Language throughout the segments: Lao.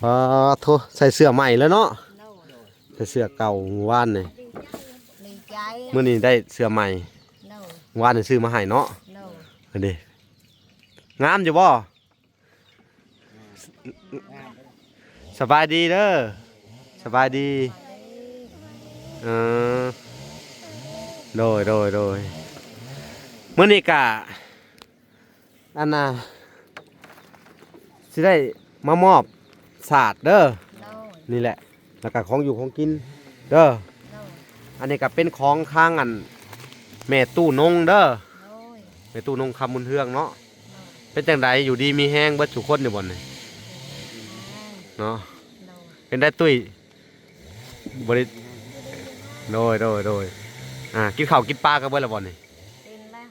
ປາໂທ ໃສ່ເສື້ອໃໝ່ແລ້ວເນາະ. ໂດຍ ໃສ່ເສື້ອເກົ່າມື້ວານນີ້ ດີໃຈ ມື້ນີ້ໄດ້ເສື້ອໃໝ່. ໂດຍ ມື້ວານນີ້ຊື້ມາໃຫ້ເນາະ. ໂດຍ ອັນນີ້ ງາມຢູ່ບໍ່? ສະບາຍດີເດີ ສະບາຍດີ. ເອີ ໂດຍ ໂດຍ ໂດຍ ມື້ນີ້ກະ ອັນນ່າ ຊິໄດ້ມາມອບສາດເດີ. ໂດຍ ນີ້ແຫຼະ ແລ້ວກະຂອງຢູ່ຂອງກິນເດີ. ໂດຍ ອັນນີ້ກະເປັນຂອງທາງອັນແມ່ຕູ້ນົງເດີ. ໂດຍ ແມ່ຕູ້ນົງຄຳບຸນເຮືອງເນາະ. ໂດຍ ເປັນຈັ່ງໃດ ຢູ່ດີມີແຮງເບິດສູ່ຄົນຢູ່ບໍ່ນີ້ ເນາະ? ໂດຍ ເປັນໄດຕຸ້ຍ ບໍ່ໄດ້ ໂດຍ ໂດຍ ໂດຍ ອ່າ ກິນເຂົ້າກິນປາກັນເບິດແລ້ວບໍ່ນີ້? ກິນແລ້ວ.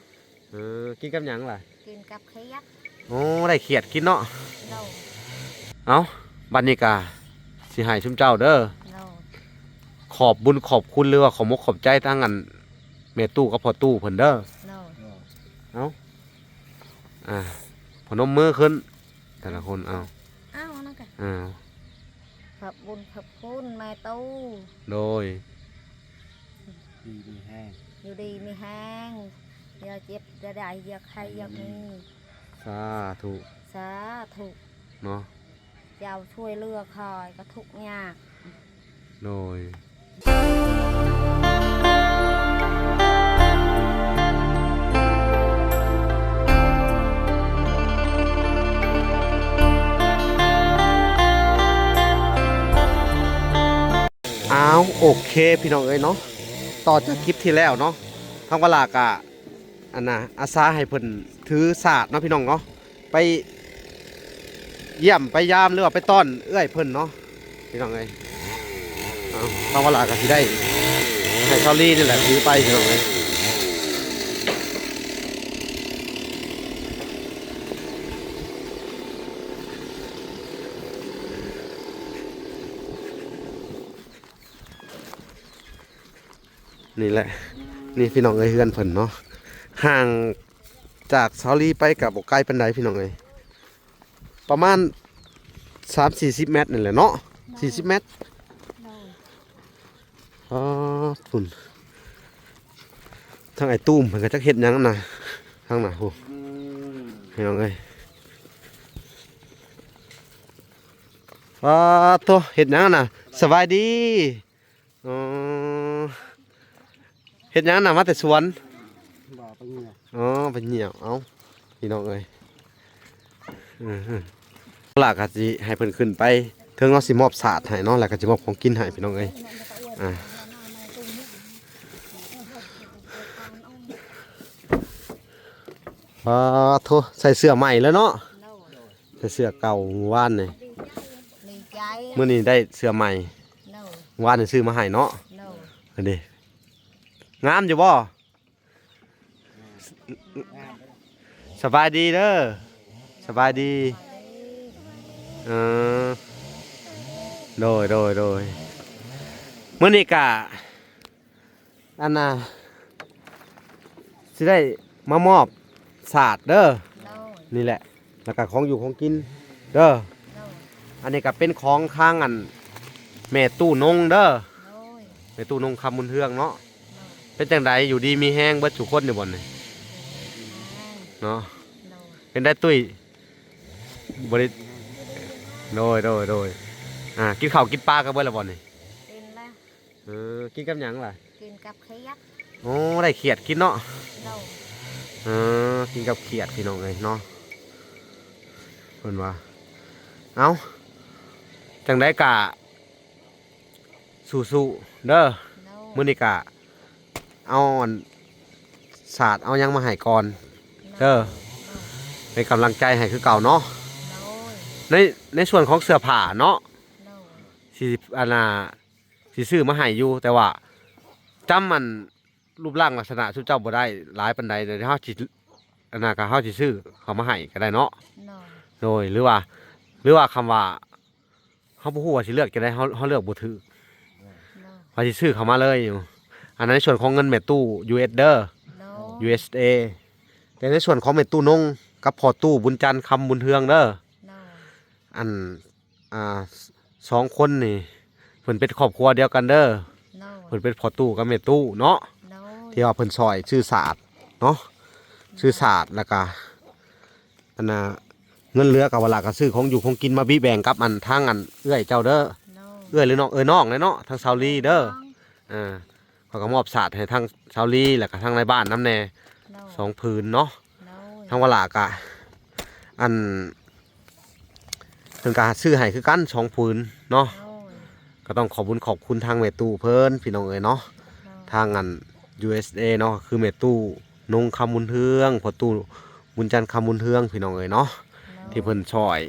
ເອີ ກິນກັບຫຍັງລະ? ກິນກັບຂຽດ. ໂອ້ ໄດ້ຂຽດກິນເນາະ. ໂດຍ ເອົ້າ ບັດນີ້ກະຊິໃຫ້ຊຸມເຈົ້າເດີ. ໂດຍ ຂອບບຸນຂອບຄຸນ ຫຼືວ່າຂອບມົກຂອບໃຈທາງອັນແມ່ຕູ້ກັບພໍ່ຕູ້ເພິ່ນເດີ. ໂດຍ ເອົ້າ ອ່າ ພະນົມມືຂຶ້ນ ແຕ່ລະຄົນ ເອົາ ເອົາ ອັນນັ້ນກະ ເອົາ ຂອບບຸນຂອບຄຸນແມ່ຕູ້. ໂດຍ ຢູ່ດີມີແຮງ ຢູ່ດີມີແຮງ ຢ່າເຈັບຢ່າໄດ້ ຢ່າໄຂ້ຢ່າມີ. ສາທຸ ສາທຸ ເນາະ ເຈົ້າຊ່ວຍເຫຼືອຂ້ອຍກະທຸກຍາກ. ໂດຍ ອ້າວ ໂອເຄ ພີ່ນ້ອງເອີຍເນາະ ຕໍ່ຈາກຄລິບທີ່ແລ້ວເນາະ ທາງວາລາກະ ອັນນ່າ ອາສາໃຫ້ເພິ່ນຖືສາດເນາະ ພີ່ນ້ອງເນາະ ໄປຢ້ຽມໄປຢາມ ຫຼືວ່າໄປຕ້ອນເອື້ອຍເພິ່ນເນາະ ພີ່ນ້ອງເອີຍ. ເອົາ ທາງວາລາກະຊິໄດ້ໃຫ້ຊາວລີນີ້ແຫຼະຖືໄປ ພີ່ນ້ອງເອີຍ. ນີ້ແຫຼະ ນີ້ພີ່ນ້ອງເອີຍ ເຮືອນເພິ່ນເນາະ ຫ່າງຈາກຊາວລີໄປກະບໍ່ໄກປານໃດ ພີ່ນ້ອງເອີຍ ປະມານສາມສີ່ສິບແມັດນີ້ແຫຼະເນາະ. ໂດຍ ສີ່ສິບແມັດ. ໂດຍ ອໍ ພຸ້ນ ທາງອ້າຍຕູມເພິ່ນກະຈັກເຮັດຫຍັງນະ ທາງໜ້າພຸ້ນ ພີ່ນ້ອງເອີຍ. ປາໂທ ເຮັດຫຍັງນະ? ສະບາຍດີ. ອໍ ເຮັດຫຍັງນະ? ມາແຕ່ສວນ. ບໍ່ ໄປຍ່ຽວ. ອໍ ໄປຍ່ຽວ. ເອົ້າ ພີ່ນ້ອງເອີຍ ເອີ ລະກະຊິໃຫ້ເພິ່ນຂຶ້ນໄປເທິງເນາະ ຊິມອບສາດໃຫ້ເນາະ ລະກະຊິມອບຂອງກິນໃຫ້ ພີ່ນ້ອງເອີຍ. ອາ ປາໂທ ໃສ່ເສື້ອໃໝ່ແລ້ວເນາະ. ໂດຍ ໃສ່ເສື້ອເກົ່າມື້ວານນີ້ ດີໃຈ ມື້ນີ້ໄດ້ເສື້ອໃໝ່. ໂດຍ ວານນີ້ຊື້ມາໃຫ້ເນາະ. ໂດຍ ອັນນີ້ ງາມຢູ່ບໍ່? ສະບາຍດີເດີ ສະບາຍດີ. ເອີ ໂດຍ ໂດຍ ໂດຍ ມື້ນີ້ກະ ອັນນ່າ ຊິໄດ້ມາມອບສາດເດີ. ໂດຍ ນີ້ແຫຼະ ລະກະຂອງຢູ່ຂອງກິນເດີ. ໂດຍ ອັນນີ້ກະເປັນຂອງທາງອັນແມ່ຕູ້ນົງເດີ. ໂດຍ ແມ່ຕູ້ນົງຄຳບຸນເຮືອງເນາະ. ໂດຍ ເປັນຈັ່ງໃດ ຢູ່ດີມີແຮງເບິດສູ່ຄົນຢູ່ບໍ່ນີ້ ເນາະ? ໂດຍ ເປັນໄດຕຸ້ຍ ບໍ່ໄດ້ ໂດຍ ໂດຍ ໂດຍ ອ່າ ກິນເຂົ້າກິນປາກັນເບິດແລ້ວບໍ່ນີ້? ກິນແລ້ວ. ເອີ ກິນກັບຫຍັງລະ? ກິນກັບຂຽດ. ໂອ້ ໄດ້ຂຽດກິນເນາະ. ໂດຍ ເອີ ກິນກັບຂຽດ ພີ່ນ້ອງເອີຍເນາະ ເພິ່ນວ່າ. ເອົ້າ ຈັ່ງໃດກະ ສູ້ໆເດີ. ໂດຍ ມື້ນີ້ກະເອົາອັນສາດເອົາຫຍັງມາໃຫ້ກ່ອນເດີ. ໂດຍ ເປັນກຳລັງໃຈໃຫ້ຄືເກົ່າເນາະ. ໂດຍ ໃນ ໃນສ່ວນຂອງເສື້ອຜ້າເນາະ. ໂດຍ ຊິ ອັນນ່າ ຊິຊື້ມາໃຫ້ຢູ່ ແຕ່ວ່າຈຳອັນ ຮູບຮ່າງລັກສະນະຊຸມເຈົ້າບໍ່ໄດ້ຫຼາຍປານໃດ ດຽວເຮົາຊິ ອັນນ່າ ກະເຮົາຊິຊື້ເຂົ້າມາໃຫ້ກະໄດ້ເນາະ. ໂດຍ ໂດຍ ຫຼືວ່າ ຫຼືວ່າຄຳວ່າ ເຮົາບໍ່ຮູ້ວ່າຊິເລືອກຈັ່ງໃດ ເຮົາ ເຮົາເລືອກບໍ່ຖືກ. ໂດຍ ວ່າຊິຊື້ເຂົ້າມາເລີຍຢູ່ ອັນໃນສ່ວນຂອງເງິນແມ່ຕູ້ ຢູເອັສ ເດີ. ໂດຍ ຢູເອັສເອ ແຕ່ໃນສ່ວນຂອງແມ່ຕູ້ນົງກັບພໍ່ຕູ້ບຸນຈັນຄຳບຸນເຮືອງເດີ. ໂດຍ ອັນ ອ່າ ສອງຄົນນີ້ ເພິ່ນເປັນຄອບຄົວດຽວກັນເດີ. ໂດຍ ເພິ່ນເປັນພໍ່ຕູ້ກັບແມ່ຕູ້ເນາະ ໂດຍ ທີ່ວ່າເພິ່ນຊ່ອຍຊື້ສາດເນາະ ໂດຍ ຊື້ສາດ ແລ້ວກະ ອັນນ່າ ເງິນເຫຼືອກະວ່າລະ ກະຊື້ຂອງຢູ່ຂອງກິນມາບິແບ່ງກັບອັນທາງອັນເອື້ອຍເຈົ້າເດີ. ໂດຍ ເອື້ອຍຫຼືນ້ອງ ເອີ ນ້ອງແຫຼະເນາະ ທາງສາວລີເດີ. ນ້ອງ ເອີ ຂ້ອຍກໍມອບສາດໃຫ້ທາງສາວລີ ແລ້ວກໍທາງນາຍບ້ານນຳແດ່ ໂດຍ ສອງຜືນເນາະ. ໂດຍ ທາງວາລາກະ ອັນ ເພິ່ນກະຊື້ໃຫ້ຄືກັນສອງຜືນເນາະ. ໂດຍ ກໍຕ້ອງຂອບບຸນຂອບຄຸນທາງແມ່ຕູ້ເພິ່ນ ພີ່ນ້ອງເອີຍເນາະ. ໂດຍ ທາງອັນ ຢູເອສເອ ເນາະ ຄືແມ່ຕູ້ນົງຄຳບຸນເຮືອງ ພໍ່ຕູ້ບຸນຈັນຄຳບຸນເຮືອງ ພີ່ນ້ອງເອີຍເນາະ. ໂດຍ ທີ່ເພິ່ນຊ່ອຍ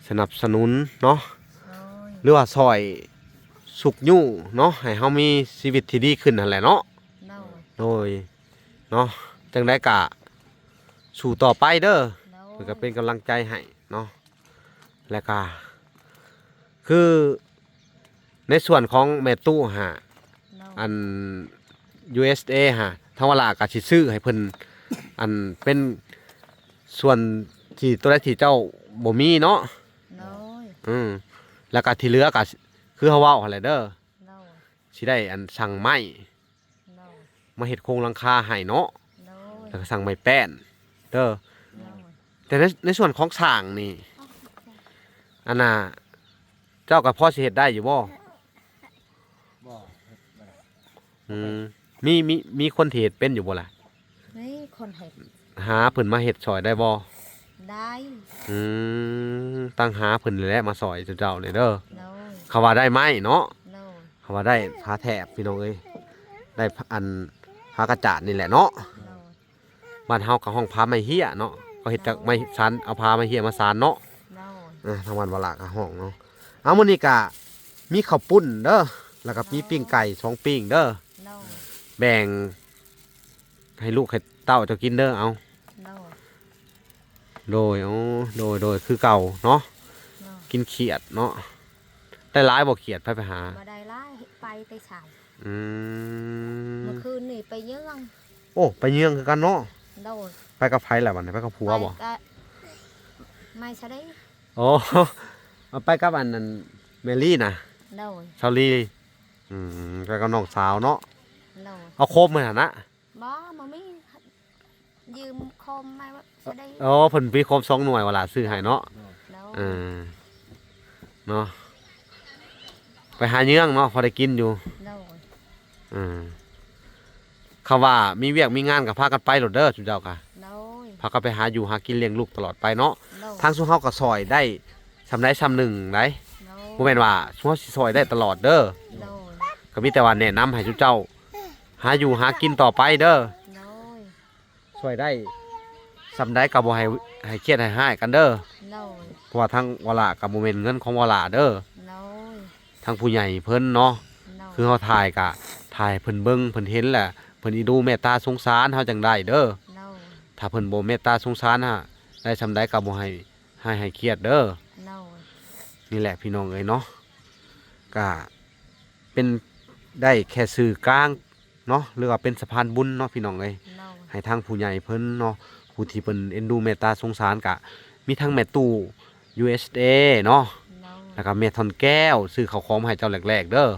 ສະໜັບສະໜູນເນາະ. ໂດຍ ຫຼືວ່າຊ່ອຍຊຸກຍູ້ເນາະ ໃຫ້ເຮົາມີຊີວິດທີ່ດີຂຶ້ນຫັ້ນແຫຼະເນາະ. ໂດຍ ໂດຍ ເນາະ ຈັ່ງໃດກະສູ້ຕໍ່ໄປເດີ. ໂດຍ ເພິ່ນກໍເປັນກຳລັງໃຈໃຫ້ເນາະ. ແລ້ວກະຄືໃນສ່ວນຂອງແມ່ຕູ້ຫາ ໂດຍ ອັນ ຢູເອສເອ ຫາ ທາງວາລາກະຊິຊື້ໃຫ້ເພິ່ນ ອັນເປັນສ່ວນທີ່ ໂຕໃດທີ່ເຈົ້າບໍ່ມີເນາະ. ໂດຍ ອືມ ແລ້ວກະທີ່ເຫຼືອກະຄືເຮົາເວົ້າຫັ້ນແຫຼະເດີ. ໂດຍ ຊິໄດ້ອັນສັ່ງໄມ້ ໂດຍ ມາເຮັດໂຄງຫຼັງຄາໃຫ້ເນາະ. ໂດຍ ແລ້ວກໍສັ່ງໄມ້ແປ້ນເດີ. ໂດຍ ແຕ່ໃນ ໃນສ່ວນຂອງສ້າງນີ້ ອັນນ່າ ເຈົ້າກໍພໍຊິເຮັດໄດ້ຢູ່ບໍ່? ບໍ່ ເຮັດບໍ່ໄດ້. ອືມ ມີ ມີ ມີຄົນທີ່ເຮັດເປັນຢູ່ບໍ່ລະ? ນີ້ຄົນເຮັດ ຫາເພິ່ນມາເຮັດຊ່ອຍໄດ້ບໍ່? ໄດ້. ອືມ ຕັ້ງຫາເພິ່ນນີ້ແຫຼະມາຊ່ອຍເຈົ້ານີ້ເດີ. ໂດຍ ເຂົາວ່າໄດ້ໄມ້ເນາະ. ໂດຍ ເຂົາວ່າໄດ້ຝາແຖບ ພີ່ນ້ອງເອີຍ ໄດ້ ອັນ ຝາກະຈາດນີ້ແຫຼະເນາະ. ໂດຍ ບ້ານເຮົາກໍຮ້ອງຝາໄມ້ເຫ້ຍເນາະ ເຂົາເຮັດຈາກໄມ້ສານ ເອົາຝາໄມ້ເຫ້ຍມາສານເນາະ. ໂດຍ ເອີ ທາງບ້ານວາລະກໍຮ້ອງເນາະ. ເອົາ ມື້ນີ້ກໍມີເຂົ້າປຸ້ນເດີ ແລ້ວກໍມີ ໂດຍ ປີ້ງໄກ່ສອງປີ້ງເດີ. ໂດຍ ແບ່ງ ໃຫ້ລູກໃຫ້ເຕົ້າເຈົ້າກິນເດີ. ເອົາ ໂດຍ ໂດຍ ໂອ້ ໂດຍ ໂດຍ ຄືເກົ່າເນາະ. ໂດຍ ກິນຂຽດເນາະ. ໄດ້ຫຼາຍບໍ່ຂຽດ ໃຜໄປຫາ? ບໍ່ໄດ້ຫຼາຍ ໄປແຕ່ເຊົ້າ. ອືມ ມື້ຄືນນີ້ໄປເຍືອງ. ໂອ້ ໄປເຍືອງຄືກັນເນາະ. ໂດຍ ໄປກັບໃຜລະບັດນີ້? ໄປກັບຜົວບໍ່? ໄປກັບໄມ້ສະເດ. ໂອ້ ໄປກັບອັນ ອັນແມ່ລີນະ. ໂດຍ ສາວລີ. ອືມ ໄປກັບນ້ອງສາວເນາະ. ໂດຍ ເອົາໂຄມມາຫັ້ນນະ. ບໍ່ ບໍ່ມີ ຢືມໂຄມມາສະເດ. ອໍ ເພິ່ນມີໂຄມສອງໜ່ວຍ ວາລາຊື້ໃຫ້ເນາະ. ໂດຍ ເອີ ເນາະ ໄປຫາເຍືອງເນາະ ພໍໄດ້ກິນຢູ່. ໂດຍ ເອີ ຄຳວ່າມີວຽກມີງານກໍພາກັນໄປໂລດເດີ ຊຸມເຈົ້າກະ. ໂດຍ ພາກັນໄປຫາຢູ່ຫາກິນລ້ຽງລູກຕະຫຼອດໄປເນາະ. ໂດຍ ທາງຊຸມເຮົາກໍຊ່ອຍໄດ້ ສ່ຳໃດສ່ຳໜຶ່ງໄດ໋. ໂດຍ ບໍ່ແມ່ນວ່າຊຸມເຮົາຊິຊ່ອຍໄດ້ຕະຫຼອດເດີ. ໂດຍ ກໍມີແຕ່ວ່າແນະນຳໃຫ້ຊຸມເຈົ້າຫາຢູ່ຫາກິນຕໍ່ໄປເດີ. ໂດຍ ຊ່ວຍໄດ້ສ່ຳໃດກໍບໍ່ໃຫ້ ໃຫ້ຄຽດໃຫ້ຮ້າຍກັນເດີ. ໂດຍ ເພາະວ່າທາງວາລະກໍບໍ່ແມ່ນເງິນຂອງວາລະເດີ. ໂດຍ ທາງຜູ້ໃຫຍ່ເພິ່ນເນາະ. ໂດຍ ຄືເຮົາຖ່າຍກະຖ່າຍໃຫ້ເພິ່ນເບິ່ງ ເພິ່ນເຫັນແຫຼະ ເພິ່ນອີດູເມດຕາສົງສານເຮົາຈັ່ງໄດ້ເດີ. ໂດຍ ຖ້າເພິ່ນບໍ່ເມດຕາສົງສານຫາ ໄດ້ສ່ຳໃດກໍບໍ່ໃຫ້ ໃຫ້ ໃຫ້ຄຽດເດີ. ໂດຍ ນີ້ແຫຼະພີ່ນ້ອງເອີຍເນາະ ກະເປັນໄດ້ແຄ່ສື່ກາງເນາະ ຫຼືວ່າເປັນສະພານບຸນເນາະພີ່ນ້ອງເອີຍ. ໂດຍ ໃຫ້ທາງຜູ້ໃຫຍ່ເພິ່ນເນາະ ຜູ້ທີ່ເພິ່ນເອັນດູເມດຕາສົງສານ ກະມີທັງແມ່ຕູ້ ຢູເອສເອ ເນາະ. ໂດຍ ແລ້ວກະແມ່ທ່ອນແກ້ວ ຊື້ເຂົ້າຂອງມາໃຫ້ເຈົ້າແລກໆເດີ. ໂດຍ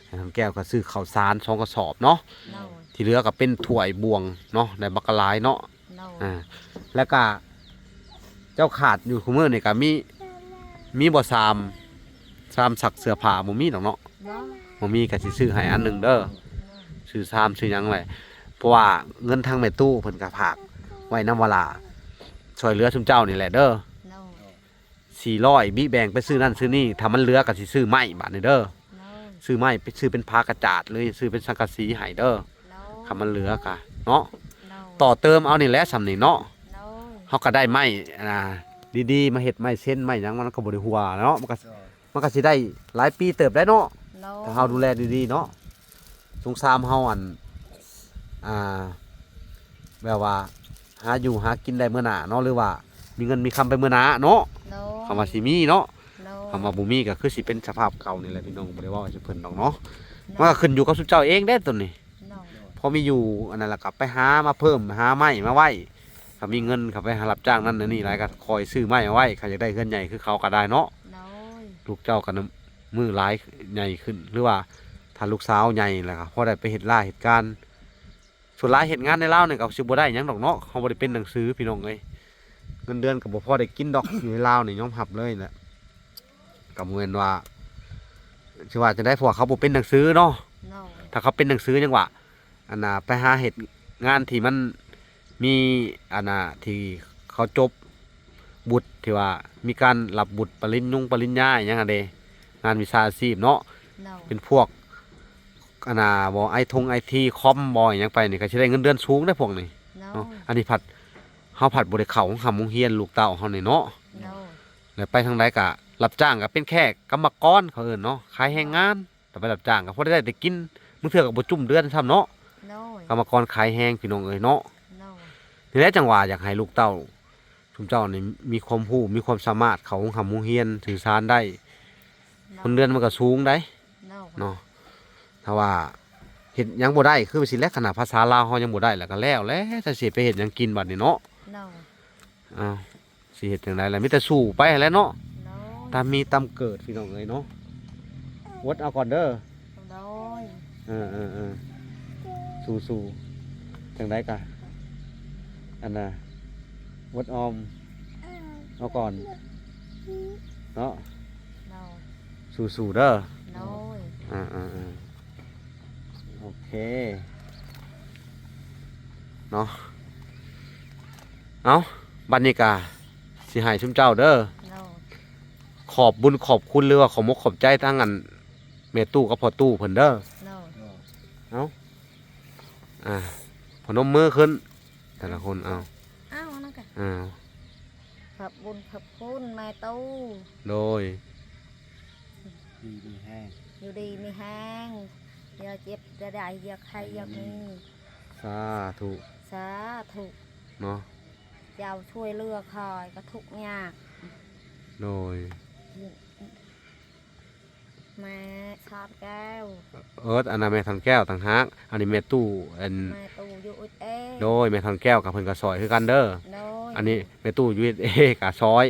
ແມ່ທ່ອນແກ້ວກໍຊື້ເຂົ້າສານສອງກະສອບເນາະ. ໂດຍ ທີ່ເຫຼືອກໍເປັນຖ້ວຍບ່ວງເນາະ ໄດ້ບັກກະຫຼາຍເນາະ. ໂດຍ ອ່າ ແລ້ວກະເຈົ້າຂາດຢູ່ຄູ່ມື້ນີ້ກະມີ ມີບໍ່ ຊາມ ຊາມຊັກເສື້ອຜ້າ ບໍ່ມີດອກເນາະ. ບໍ່ ບໍ່ມີກະຊິຊື້ໃຫ້ອັນໜຶ່ງເດີ. ໂດຍ ຊື້ຊາມຊື້ຫຍັງແຫຼະ ເພາະວ່າເງິນທາງແມ່ຕູ້ເພິ່ນກະຝາກໄວ້ນຳວາລາ ຊ່ວຍເຫຼືອຊຸມເຈົ້ານີ້ແຫຼະເດີ. ໂດຍ ສີ່ຮ້ອຍ ບິແບ່ງໄປຊື້ນັ້ນຊື້ນີ້ ຖ້າມັນເຫຼືອກໍຊິຊື້ໄມ້ບາດນີ້ເດີ. ໂດຍ ຊື້ໄມ້ໄປຊື້ເປັນຝາກະຈາດ ຫຼືຊື້ເປັນສັງກະສີໃຫ້ເດີ. ໂດຍ ຄັນມັນເຫຼືອກະເນາະ. ໂດຍ ຕໍ່ເຕີມເອົານີ້ແຫຼະ ສ່ຳນີ້ເນາະ. ໂດຍ ເຮົາກໍໄດ້ໄມ້ ອ່າ ດີໆ ມາເຮັດໄມ້ເຊັນໄມ້ຫຍັງ ມັນກໍບໍ່ໄດ້ຮົ່ວເນາະ ມັນກໍ ໂດຍ ມັນກໍຊິໄດ້ຫຼາຍປີເຕີບໄດ້ເນາະ. ໂດຍ ຖ້າເຮົາດູແລດີໆເນາະ. ສົງສານເຮົາ ອັນ ອ່າ ແບບວ່າຫາຢູ່ຫາກິນໄດ້ມື້ໜ້າເນາະ ຫຼືວ່າມີເງິນມີຄຳໄປມື້ໜ້າເນາະ. ໂດຍ ຄຳວ່າຊິມີເນາະ. ໂດຍ ຄຳວ່າບໍ່ມີກໍຄືຊິເປັນສະພາບເກົ່ານີ້ແຫຼະພີ່ນ້ອງ ບໍ່ໄດ້ເວົ້າໃຫ້ເພິ່ນດອກເນາະ. ໂດຍ ມັນກໍຂຶ້ນຢູ່ກັບຊຸມເຈົ້າເອງເດ້ໂຕນີ້. ໂດຍ ພໍມີຢູ່ອັນນັ້ນລະກໍໄປຫາມາເພີ່ມ ຫາໄມ້ມາໄວ້ ຖ້າມີເງິນກໍໄປຫາຮັບຈ້າງນັ້ນອັນນີ້ຫຼາຍ ກໍຄ່ອຍຊື້ໄມ້ມາໄວ້ ຄັນຢາກໄດ້ເຮືອນໃຫຍ່ຄືເຂົາກໍໄດ້ເນາະ. ໂດຍ ລູກເຈົ້າກໍນຳ ມື້ຫຼາຍໃຫຍ່ຂຶ້ນ ຫຼືວ່າຖ້າລູກສາວໃຫຍ່ແລ້ວກໍພໍໄດ້ໄປເຮັດລາເຮັດການ. ສ່ວນຫຼາຍເຮັດງານໃນລາວນີ້ກໍຊິບໍ່ໄດ້ຫຍັງດອກເນາະ ເຮົາບໍ່ໄດ້ເປັນໜັງສືພີ່ນ້ອງເອີຍ ເງິນເດືອນກໍບໍ່ພໍໄດ້ກິນດອກ ຢູ່ໃນລາວນີ້ຍອມຮັບເລີຍແຫຼະ. ກໍບໍ່ແມ່ນວ່າ ຊິວ່າຈັ່ງໃດ ເພາະວ່າເຂົາບໍ່ເປັນໜັງສືເນາະ. ໂດຍ ຖ້າເຂົາເປັນໜັງສືຍັງວ່າ ອັນນ່າ ໄປຫາເຮັດງານທີ່ມັນມີ ອັນນ່າ ທີ່ເຂົາຈົບ ບຸດທີ່ວ່າມີການຮັບບຸດປະລິນຍົງປະລິນຍາອີ່ຫຍັງຫັ້ນເດ້ ງານວິຊາອາຊີບເນາະ. ໂດຍ ເປັນພວກ ອັນນ່າ ບໍ່ ໄອທົງໄອທີ ຄອມ ບໍ່ ອີ່ຫຍັງໄປນີ້ ກໍຊິໄດ້ເງິນເດືອນສູງເດ້ພວກນີ້. ໂດຍ ເນາະ ອັນນີ້ພັດ ເຮົາພັດບໍ່ໄດ້ເຂົ້າໂຮງຮ່ຳໂຮງຮຽນ ລູກເຕົ້າເຮົານີ້ເນາະ. ໂດຍ ແລ້ວໄປທາງໃດກໍຮັບຈ້າງ ກໍເປັນແຄ່ກຳມະກອນ ເຂົາເອີ້ນເນາະ ຂາຍແຮງງານ. ແຕ່ໄປຮັບຈ້າງກໍພໍໄດ້ໄດ້ກິນ ບາງເທື່ອກໍບໍ່ຈຸ້ມເດືອນຊ້ຳເນາະ. ໂດຍ ກຳມະກອນຂາຍແຮງພີ່ນ້ອງເອີຍເນາະ. ໂດຍ ນີ້ແຫຼະ ຈັ່ງວ່າຢາກໃຫ້ລູກເຕົ້າຊຸມເຈົ້ານີ້ມີຄວາມຮູ້ ມີຄວາມສາມາດ ເຂົ້າໂຮງຮ່ຳໂຮງຮຽນ ສື່ສານໄດ້ ໂດຍ ເງິນເດືອນມັນກໍສູງໄດ໋. ໂດຍ ເນາະ ຖ້າວ່າເຮັດຫຍັງບໍ່ໄດ້ ຄືຊິແຫຼະ ຂະໜາດພາສາລາວເຮົາຍັງບໍ່ໄດ້ ແລ້ວກໍແລ້ວແຫຼະ ຈະຊິໄປເຮັດຫຍັງກິນບັດນີ້ເນາະ. ໂດຍ ອ້າວ ຊິເຮັດຈັ່ງໃດລະ ມີແຕ່ສູ້ໄປຫັ້ນແຫຼະເນາະ. ໂດຍ ຕາມມີຕາມເກີດພີ່ນ້ອງເອີຍເນາະ. ອົດເອົາກ່ອນເດີ. ໂດຍ ເອີໆໆ ສູ້ໆ ຈັ່ງໃດກະ ອັນນ່າ ອົດອອມເອົາກ່ອນເນາະ. ໂດຍ ສູ້ໆເດີ. ໂດຍ ອ່າໆໆ ໂອເຄເນາະ. ເອົ້າ ບັດນີ້ກະຊິໃຫ້ຊຸມເຈົ້າເດີ. ໂດຍ ຂອບບຸນຂອບຄຸນ ຫຼືວ່າຂອບມົກຂອບໃຈທາງອັນ ແມ່ຕູ້ກັບພໍ່ຕູ້ເພິ່ນເດີ. ໂດຍ ເອົ້າ ອ່າ ພະນົມມືຂຶ້ນ ແຕ່ລະຄົນ ເອົາ ເອົາ ອັນນັ້ນກະ ເອົາ ຂອບບຸນຂອບຄຸນແມ່ຕູ້. ໂດຍ ຢູ່ດີມີແຮງ ຢູ່ດີມີແຮງ ຢ່າເຈັບຢ່າໄດ້ ຢ່າໄຂ້ຢ່າມີ. ສາທຸ ສາທຸເນາະ. ເຈົ້າຊ່ວຍເຫຼືອຂ້ອຍກໍທຸກຍາກ. ໂດຍ ແມ່ສອນແກ້ວ ເອີ ອັນນັ້ນແມ່ສອນແກ້ວຕ່າງຫາກ ອັນນີ້ແມ່ຕູ້ ອັນ ແມ່ຕູ້ ຢູເອສເອ. ໂດຍ ແມ່ສອນແກ້ວກັບເພິ່ນກໍຊ່ອຍຄືກັນເດີ. ໂດຍ ອັນນີ້ແມ່ຕູ້ ຢູເອສເອ ກໍຊ່ອຍ. ໂດຍ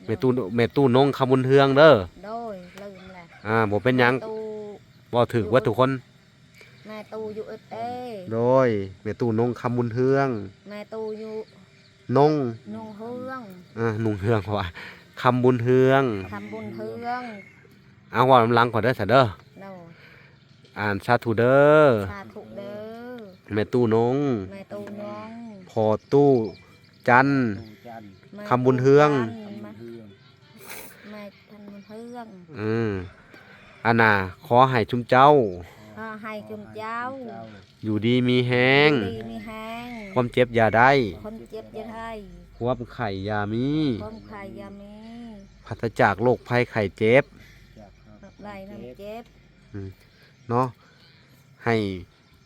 ແມ່ຕູ້ ແມ່ຕູ້ນົງຄຳບຸນເຮືອງເດີ. ໂດຍ ລືມແລ້ວ ອ່າ ບໍ່ເປັນຫຍັງ ແມ່ຕູ້ ເວົ້າຖືກເບິດທຸກຄົນ. ແມ່ຕູ້ ຢູເອສເອ. ໂດຍ ແມ່ຕູ້ນົງຄຳບຸນເຮືອງ ແມ່ຕູ້ ຢູ ນົງ ນຸ່ງເຮືອງ ເອີ ນຸ່ງເຮືອງວ່າ ຄຳບຸນເຮືອງ ຄຳບຸນເຮືອງ. ເອົາ ເວົ້ານຳຫຼັງຂ້ອຍເດີ ຊະເດີ. ໂດຍ ອ່ານສາທຸເດີ. ສາທຸເດີ ແມ່ຕູ້ນົງ ແມ່ຕູ້ນົງ ພໍ່ຕູ້ຈັນ ຕູ້ຈັນ ແມ່ຕູ້ຈັນ ຄຳບຸນເຮືອງ ຄຳບຸນເຮືອງ ແມ່ ຄຳບຸນເຮືອງ. ເອີ ອັນນ່າ ຂໍໃຫ້ຊຸມເຈົ້າ ຂໍໃຫ້ຊຸມເຈົ້າ ຢູ່ດີມີແຮງ ຢູ່ດີມີແຮງ ຄວາມເຈັບຢ່າໄດ້ ຄວາມເຈັບຢ່າໄດ້ ຄວາມໄຂ້ຢ່າມີ ຄວາມໄຂ້ຢ່າມີ ປາສະຈາກໂລກໄພໄຂ້ເຈັບ ໄດ້ນຳເຈັບ ອືມ ເນາະ ໃຫ້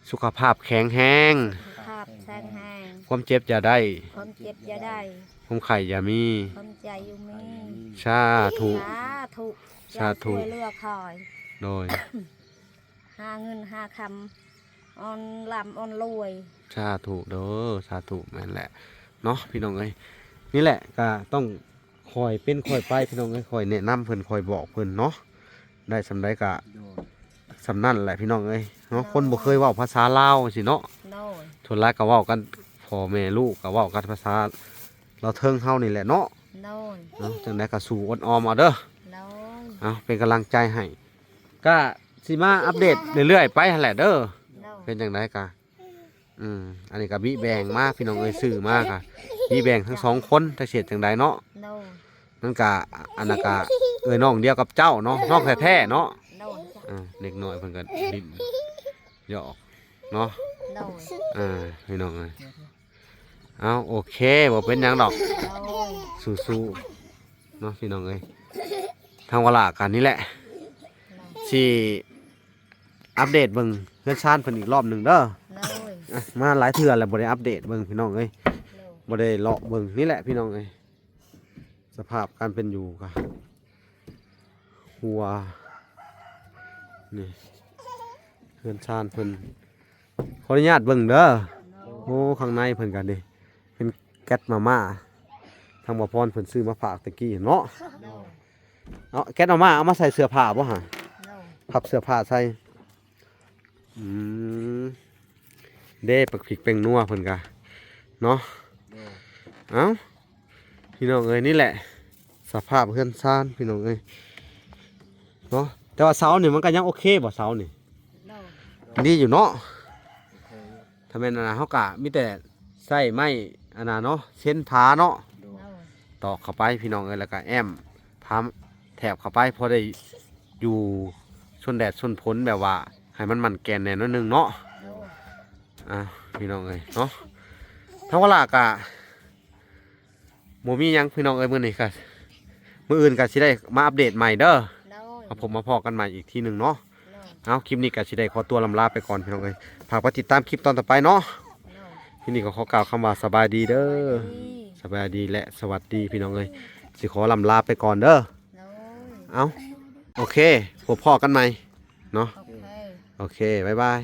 ສຸຂະພາບແຂງແຮງ ສຸຂະພາບແຂງແຮງ ຄວາມເຈັບຢ່າໄດ້ ຄວາມເຈັບຢ່າໄດ້ ຄວາມໄຂ້ຢ່າມີ ຄວາມໄຂ້ຢ່າມີ. ສາທຸ ສາທຸ ສາທຸ ເຈົ້າຊ່ວຍເຫຼືອຂ້ອຍ. ໂດຍ ຫາເງິນຫາຄຳ ອອນລ່ຳອອນລວຍ. ສາທຸເດີ ສາທຸ. ແມ່ນແຫຼະເນາະພີ່ນ້ອງເອີຍ ນີ້ແຫຼະກະຕ້ອງ ຄ່ອຍເປັນຄ່ອຍໄປພີ່ນ້ອງເອີຍ ຄ່ອຍແນະນຳເພິ່ນ ຄ່ອຍບອກເພິ່ນເນາະ ໄດ້ສ່ຳໃດກະ ໂດຍ ສ່ຳນັ້ນແຫຼະພີ່ນ້ອງເອີຍເນາະ. ໂດຍ ຄົນບໍ່ເຄີຍເວົ້າພາສາລາວຊີ້ເນາະ. ໂດຍ ສ່ວນຫຼາຍກໍເວົ້າກັນ ພໍ່ແມ່ລູກກໍເວົ້າກັນພາສາລາວເທິງເຮົານີ້ແຫຼະເນາະ. ໂດຍ ເນາະ ຈັ່ງໃດກໍສູ້ອົດອອມເອົາເດີ. ໂດຍ ເອົາ ເປັນກຳລັງໃຈໃຫ້ ກະຊິມາອັບເດດເລື້ອຍໆໄປຫັ້ນແຫຼະເດີ. ໂດຍ ເປັນຈັ່ງໃດກະ ອືມ ອັນນີ້ກໍບິແບ່ງມາພີ່ນ້ອງເອີຍ ຊື້ມາກໍບິແບ່ງທັງສອງຄົນ ຈັກຊິເຮັດຈັ່ງໃດເນາະ. ໂດຍ ມັນກໍ ອັນນັ້ນກໍເອື້ອຍນ້ອງດຽວກັບເຈົ້າເນາະ ນ້ອງແທ້ໆເນາະ. ໂດຍ ອ່າ ເດັກນ້ອຍເພິ່ນກໍຫຼິ້ນຢອກເນາະ. ໂດຍ ອ່າ ພີ່ນ້ອງເອີຍ ເອົາ ໂອເຄ ບໍ່ເປັນຫຍັງດອກ. ໂດຍ ສູ້ໆເນາະພີ່ນ້ອງເອີຍ ທາງວາລາກັນນີ້ແຫຼະ ໂດຍ ຊິ ອັບເດດເບິ່ງເຮືອນຊານເພິ່ນອີກລອບໜຶ່ງເດີ. ໂດຍ ອ່ະ ມາຫຼາຍເທື່ອແລ້ວບໍ່ໄດ້ອັບເດດເບິ່ງພີ່ນ້ອງເອີຍ. ໂດຍ ບໍ່ໄດ້ເລາະເບິ່ງ ນີ້ແຫຼະພີ່ນ້ອງເອີຍ ສະພາບການເປັນຢູ່ກະ ຫົວ ນີ້ ເຮືອນຊານເພິ່ນ ຂໍອະນຸຍາດເບິ່ງເດີ. ໂດຍ ໂອ້ ຂ້າງໃນເພິ່ນກະນີ້ ເປັນແກັດມາມ່າ ທາງບ່າວພອນເພິ່ນຊື້ມາຝາກແຕ່ກີ້ເນາະ. ໂດຍ ເອົາແກະອອກມາ ເອົາມາໃສ່ເສື້ອຜ້າບໍ່ຫະ? ພັບເສື້ອຜ້າໃສ່. ອືມ ເດ້ ປັກພິກແປ້ງນົວເພິ່ນກະເນາະ. ເອົ້າ ພີ່ນ້ອງເອີຍ ນີ້ແຫຼະສະພາບເຮືອນຊານ ພີ່ນ້ອງເອີຍເນາະ. ແຕ່ວ່າເສົານີ້ມັນກະຍັງໂອເຄບໍ່? ເສົານີ້ດີຢູ່ເນາະ. ຖ້າແມ່ນອັນນັ້ນ ເຮົາກະມີແຕ່ໃຊ້ໄມ້ອັນນັ້ນເນາະ ເຊັນຝາເນາະ ຕອກເຂົ້າໄປ ພີ່ນ້ອງເອີຍ ແລ້ວກະແອ້ມຝາແຖບເຂົ້າໄປ ພໍໄດ້ຢູ່ຊົນແດດຊົນຝົນ ແບບວ່າໃຫ້ມັນໝັ້ນແກ່ນແດ່ໜ້ອຍໜຶ່ງເນາະ. ອ່າ ພີ່ນ້ອງເອີຍເນາະ ທາງວາລາກະ ບໍ່ມີຫຍັງພີ່ນ້ອງເອີຍ ມື້ນີ້ກະ ມື້ອື່ນກະຊິໄດ້ມາອັບເດດໃໝ່ເດີ. ມາພົບມາພໍ້ກັນໃໝ່ອີກທີໜຶ່ງເນາະ. ເອົາ ຄລິບນີ້ກະຊິໄດ້ຂໍຕົວລຳລາໄປກ່ອນພີ່ນ້ອງເອີຍ ຝາກໄປຕິດຕາມຄລິບຕອນຕໍ່ໄປເນາະ. ທີນີ້ກໍຂໍກ່າວຄຳວ່າສະບາຍດີເດີ. ສະບາຍດີ ສະບາຍດີ ແລະ ສະຫວັດດີພີ່ນ້ອງເອີຍ ຊິຂໍລຳລາໄປກ່ອນເດີ. ເອົາ ໂອເຄ ພົບພໍ້ກັນໃໝ່ເນາະ. ໂອເຄ ບາຍບາຍ.